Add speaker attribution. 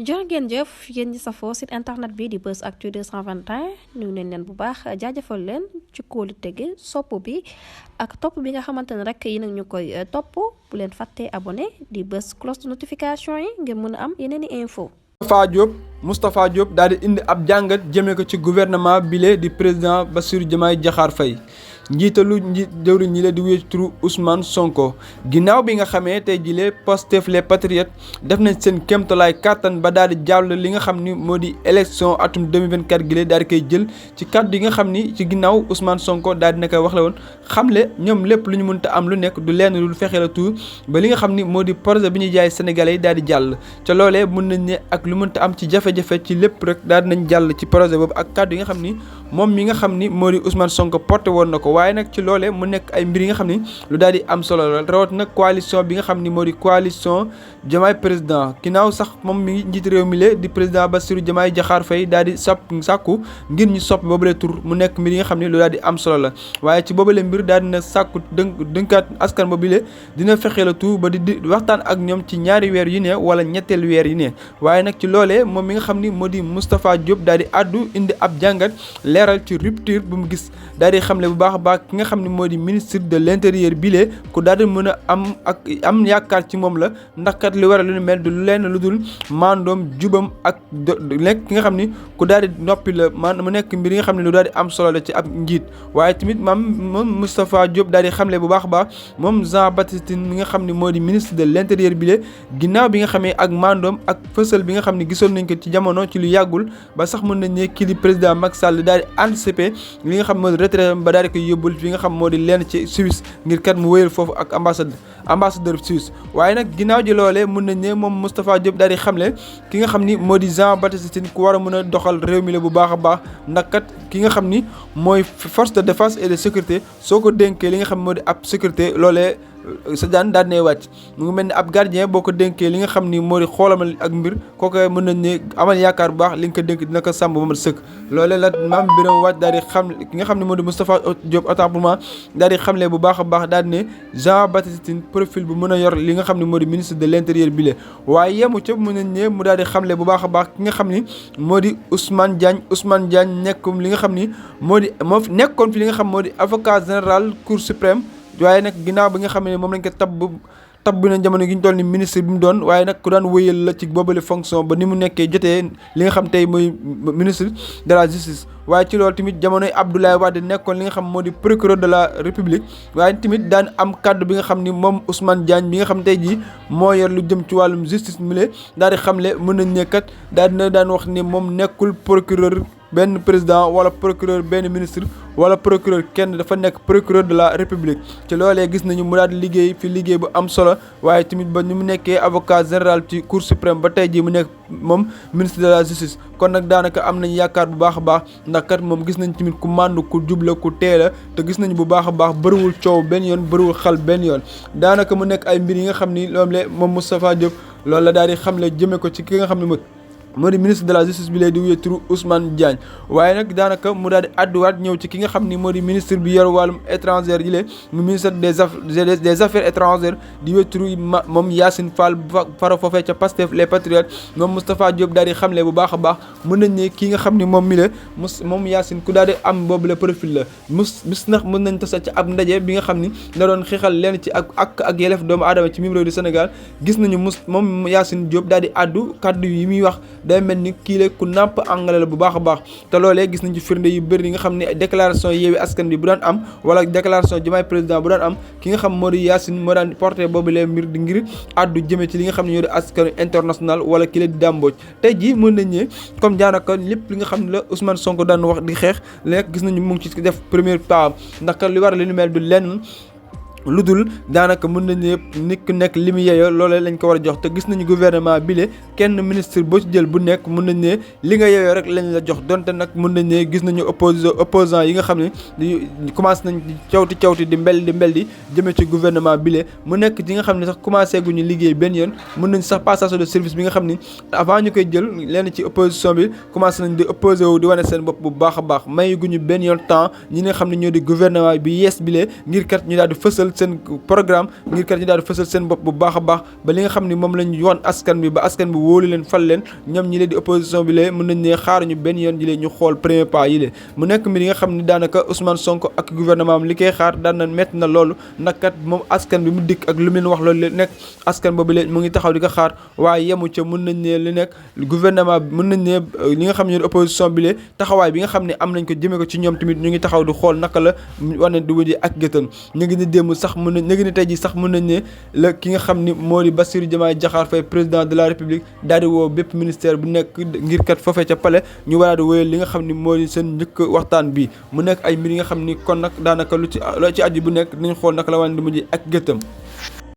Speaker 1: jërë ngeen jëf yéen ñi safoo site internet bi di Buzz Actu 221 nuyu nañ leen bu baax jaajëfal leen ci kóolu tege sopp bi ak topp bi nga xamante ne rek yi nag ñu koy topp bu leen fàttee abonné di bës cloche de notification yi ngeen mën a am yeneen i info
Speaker 2: Moustapha Diop daal di indi ab jàngat jëmee ko ci gouvernement bile di président Bassirou Diomaye Diakhar Faye njiitalu jëwriñ ñi la di wéy turu Ousmane Sonko ginnaaw bi nga xamee tey jile Pastef les patriotes def nañ seen kéemtalaay kàttan ba daal di jàll li nga xam ni moo di élection atum 2024 gile daal di koy jël ci kàddu yi nga xam ni ci ginnaaw Ousmane Sonko daal di na koy wax la woon xamle ñoom lépp lu ñu mënta am lu nekk du lenn lu fexe la tout ba li nga xam ni moo di projet bi ñuy jaay sénégalais yi daal di jàll ca loolee mën nañ ne ak lu mënta am ci jafe-jafe ci lépp rek daal di nañ jàll ci projet boobu ak kàddu yi nga xam ni moom mi nga xam ni moo di Ousmane Sonko porté woon na ko waaye nag ci loolee mu nekk ay mbir yi nga xam ni lu daal di am solo la rawat nag coalition bi nga xam ni moo di coalition Diomaye président ginnaaw sax moom mi ngi njiit réew mi le di président Bassirou Diomaye Diakhar Faye daal di sàkku ngir ñu soppi boobule tur mu nekk mbir yi nga xam ni lu daal di am solo la waaye ci boobule mbir daal dina sàkku dënkaat askan boobule dina fexe la tout ba di waxtaan ak ñoom ci ñaari weer yu ne wala ñetteel weer yu ne waaye nag ci loolee moom mi nga xam ni moo di Moustapha Diop daal di addu indi ab jàngat leeral ci rupture bu mu gis daal di xamle bu baax a baax ki nga xam ne moo di ministre de l'intérieur bile ku daal di mën a am yaakaar ci moom la ndax kat li waral lu ñu mel du lenn lu dul maandoom jubam ak nekk ki nga xam ni ku daal di noppi la man mu nekk mbir yi nga xam ne lu daal di am solo la ci ab njiit waaye tamit moom Moustapha Diop daal di xamle bu baax a baax moom Jean Baptiste Tine mi nga xam ne moo di ministre de l'intérieur bile ginnaaw bi nga xamee ak maandoom ak fësal bi nga xam ne gisoon nañ ko ci jamono ci lu yàggul ba sax mën nañ ne kii di président Macky Sall daal di anticiper li nga xam moo di retraite ba daal di koy yóbbul fi nga xam moo di lenn ci Suisse ngir kat mu wéyal foofu ak ambassadeur Suisse waaye nag ginnaaw ji loolee mën nañ ne moom Moustapha Diop daal di xamle ki nga xam ni moo di Jean Baptiste Tine ku war a mën a doxal réew mi la bu baax a baax ndax kat ki nga xam ni mooy force de défense et de sécurité soo ko dénkee li nga xam moo di ab sécurité loolee sa daan daal ne wàcc mu ngi mel ni ab gardien boo ko dénkee li nga xam ni moo di xoolamal ak mbir kooku mën nañ ne amal yaakaar bu baax li nga ko dénk dina ko sàmm ba mat sëkk loolee la maam Birame Wathie daal di xam ki nga xam ne moo di Moustapha Diop autant pour moi daal di xamle bu baax a baax daal di ne Jean Baptiste Tine profil bu mën a yor li nga xam ne moo di ministre de l'intérieur bi la waaye yemu ca mën nañ ne mu daal di xamle bu baax a baax ki nga xam ni moo di Ousmane Diagne nekkum li nga xam ni moo nekkoon fi li nga xam moo di avocat général cour suprême waaye nag ginnaaw bi nga xam ne moom lañ ko tabb na jamono gi ñu toll ni ministre bi mu doon waaye nag ku daan wëyal la ci boobale fonction ba ni mu nekkee jotee li nga xam tey mooy ministre de la justice waaye ci loolu tamit jamonoy Abdoulaye Wade nekkoon li nga xam moo di procureur de la république waaye tamit daan am kaddu bi nga xam ni moom Ousmane Diagne bi nga xam tey jii moo yor lu jëm ci wàllum justice mi le daal di xamle mën nañ ne kat daan wax ni moom nekkul procureur benn président wala procureur benn ministre wala procureur kenn dafa nekk procureur de la république ci loolee gis nañu mu daal di liggéey bu am solo waaye tamit ba ni mu nekkee avocat général ci cour suprême ba tey jii mu nekk moom ministre de la justice kon nag daanaka am nañ yaakaar bu baax a baax ndax kat moom gis nañ tamit ku màndu ku jubla ku teela te gis nañu bu baax a baax bëriwul coow benn yoon bëriwul xal benn yoon daanaka mu nekk ay mbir yi nga xam ni moom Moustapha Diop loolu la daal di xamle jëme ko ci ki nga xam ne moo di ministre de la justice bi lay di wuyee turu Ousmane Diagne waaye nag daanaka mu daal di àdduwaat ñëw ci ki nga xam ni moo di ministre bi yor wàllum étranger yi mu ministre des affaires étrangères di wuyee turu moom Yacine Fall fara foofee ca Pastef les patriotes moom Moustapha Diop daal di xamle bu baax a baax mën nañ ne kii nga xam ni moom mi la moom Yacine ku daal di am boobu la profil la mis nax mën nañ tasa ci ab ndaje bi nga xam ni da doon xeexal leen ci ak yelef doomu aadama ci mim réew du Sénégal gis nañu moom Yacine Diop daal di àddu kaddu yi muy wax day mel ni kii la ku nàmp anglais la bu baax a baax te loolee gis nañ ci firnde yu bëri yi nga xam ne déclaration Yewwi Askan Wi bu daan am wala déclaration Diomaye président bu daan am ki nga xam moo di Yacine moo daan porté boobu lee mbir di ngir àddu jëme ci li nga xam ne ñoo di askan international wala ki la di dàmbooj tey jii mën nañ ne comme daanaka lépp li nga xam ne la Ousmane Sonko daan wax di xeex léegi gis nañu mu ngi ci def premier pas ndax kat li war li nu mel du lenn lu dul daanaka mën nañu yëpp nit ku nekk li mu yeyoo loolee lañ ko war a jox te gis nañu gouvernement bi le kenn ministre boo ci jël bu nekk mën nañ ne li nga yeyoo rek lañ la jox donte nag mën nañ ne gis nañu opposant yi nga xam ne di commencé nañ cawti di mbel di jëmee ci gouvernement bi le mu nekk ci nga xam ne sax commencé guñu liggéey benn yoon mën nañ sax passation de service bi nga xam ni avant ñu koy jël lenn ci opposition bi commencé nañ di opposé wu di wane seen bopp bu baax a baax may guñu benn yoon temps ñi nga xam ne ñoo di gouvernement bi yees bi le ngir kat ñu daal di fësal fësal seen programme ngir kat ñu daal di fësal seen bopp bu baax a baax ba li nga xam ni moom lañ yoon askan bi ba askan bi wóolu leen fal leen ñoom ñi leen di opposition bi lee mën nañ ne xaaruñu benn yoon ji lee ñu xool premier pas yi lee mu nekk mbir yi nga xam ni daanaka Ousmane Sonko ak gouvernement am li koy xaar daan na métti na loolu nag kat moom askan bi mu dikk ak lu mu leen wax loolu nekk askan boobu lee mu ngi taxaw di ko xaar waaye yemu ca mën nañ ne li nekk gouvernement bi mën nañ ne li nga xam ne opposition bi lee taxawaay bi nga xam ne am nañ ko jëmee ko ci ñoom tamit ñu ngi taxaw di xool naka la wane du wëjee ak gëtam ñu ngi ni démb sax mën nañ ñu ngi ni tey ji sax mën nañ ne la ki nga xam ni moo di Bassirou Diomaye Diakhar Faye président de la République daal di woo bépp ministère bu nekk ngir kat foofee ca palais ñu war a di wéyal li nga xam ni moo di seen njëkk waxtaan bi mu nekk ay mbir yi nga xam ni kon nag daanaka lu ci aju bu nekk dinañ xool naka la wane du mujj ak gëtam